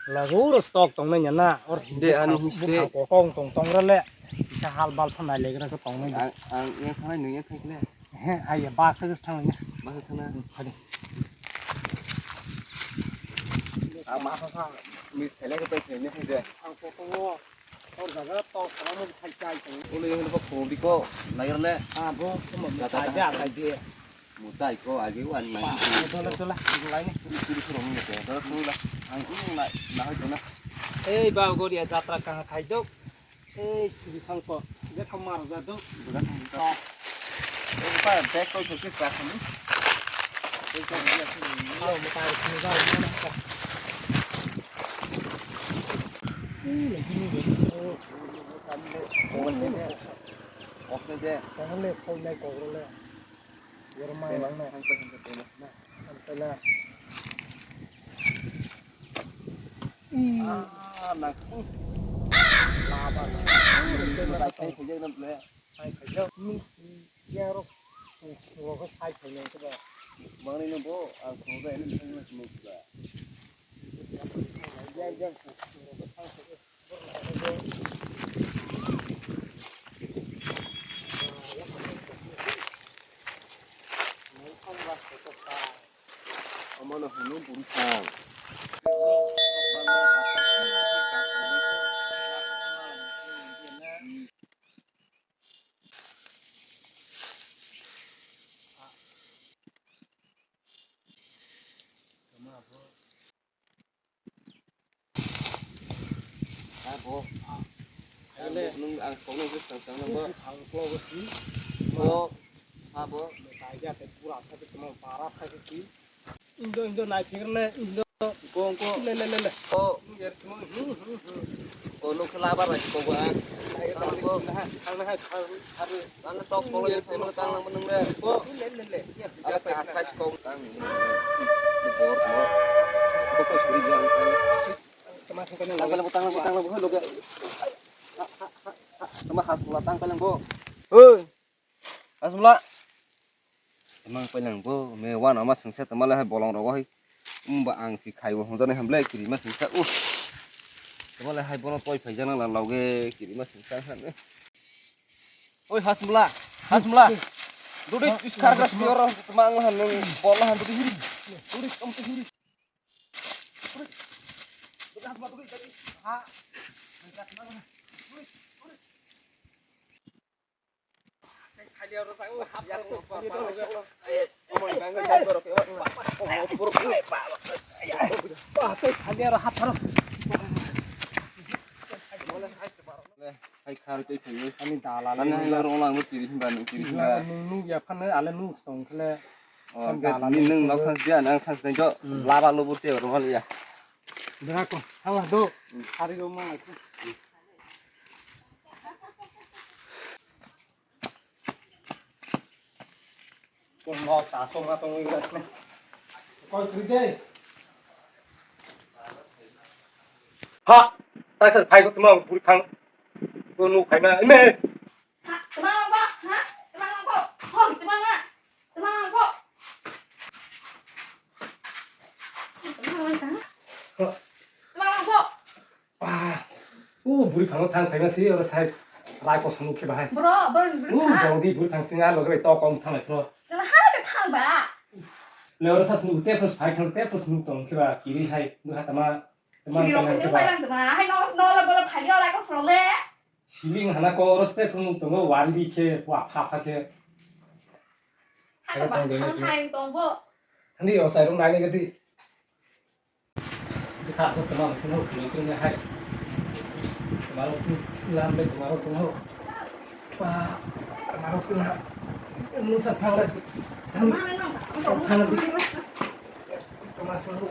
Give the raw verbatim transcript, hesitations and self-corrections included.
Lagu ro stock tong nai na, or de ani bupha histe. Kokong tong tong ra le. Isa hal bal phan nai le gra ko tong nai. Ang, ang yang thanai nung yang thai le. He, ai ya bus se thang nai. Bus thang na. Phadi. A ma sa sa mis thele ko thele ne de. Ang kokong o. Or jaga to khana mo khai chai tong. Ule yung ba ko biko nai le. A bo mo ta ta ta. Mutai ko agi wan nai. Dola dola lai ni. Suri suri ni ko. Dola suri la. Ang ini na na hai dona. Ei ba goria jatra kaha khai dok. Ei suri sangko. Je khamar ja dok. Budak ni ko. Ei pa bek ko sokis ka khani. Ei ko dia suri. Lo mutai suri ba. Ei lagi ni. Oke de. Kahale sol nai ko le. Yor mai lang na. Hang pa hang pa. Na, hang pa na. Ah, na. Laba na. Sai khai khai na ble. Sai khai ja. Ni ya ro. Ko ko sai khai na ko ba. Mani no bo, ang ko ga ni ni ni ba. Ya ya. Omono hwnwi bwrwkang. Ha bo. Ele. Nung ang kokno se sang sang nang bo. Ang kokno si. Bo. Ha bo. Kaiya te pura sa te tamo para sa ke si. Indo indo nai thik ne indo. Ko ko. Le le le le. Ko. Yer tamo. Ko nuk la ba rai ko ba. Ang na hai. Ang na hai. Ang na tok ko le tamo tang nang nang. Ko. Le le le. Ala ka sa ko tang. Bor mo. Ko ko suri jang. Tama sung kanya. Tang pala butang butang butang loge. Tama has mula tang pala bo. Oi. Has mula. Tama pala bo me wan ama sungsa tama le hai bolong rogo hai. Umba ang si khaibo hongjani hamble kirima sungsa. Uh. Tama le hai bono toi phai jana la loge kirima sungsa han. Oi has mula. Has mula. Dudi iskar gas bioro tama ang han bol han dudi hiri. Dudi om tu hiri. Hai kharwi twi phaiwi. Ani dalal. Ani hai laro lang tiri himba nung tiri himba. Nung nuk ya phano ale nuk tong khle. Oh, dalal ni nung nok thang dia nang thang dai jo. Hmm. Laba lubur che ro mal ya. Dra ko. Hawa do. Hmm. Hari ro ma. Kung nok sa song na tong wi ras ne. Koi kri de. Ha, ta sar phai ko tuma buri phang. Ko nu phai ma ne. Ha, tuma ba, ha? Tuma ba. Ho, tuma ba. Tuma ba. Tuma ba. Ah, u buri phango thang phaima si oro sai rai kosom nukhe bahai. Bro, bro, bro. U bro di buri phang singa loge bai tok kong thang lai phro. Kana ha ke thang ba? Le oro sa sunu te phro phai thang te phro sunu tong khe ba kiri hai du ha tama. Tama sini rok sini phai lang tama. Hai no no la bola phai yo rai kosom le. Siling hana ko oro ste phro nuk tongo wari khe wa pha pha khe. Ako ba thang thang tong bo. Ani o sai rung nai ni gati. Bisa just ma sing ho kini kini hai. Tomorrow please lam be tomorrow sing ho. Pa tomorrow sing ha. Mun sa thang ras. Thang thang. Tomorrow sing ho.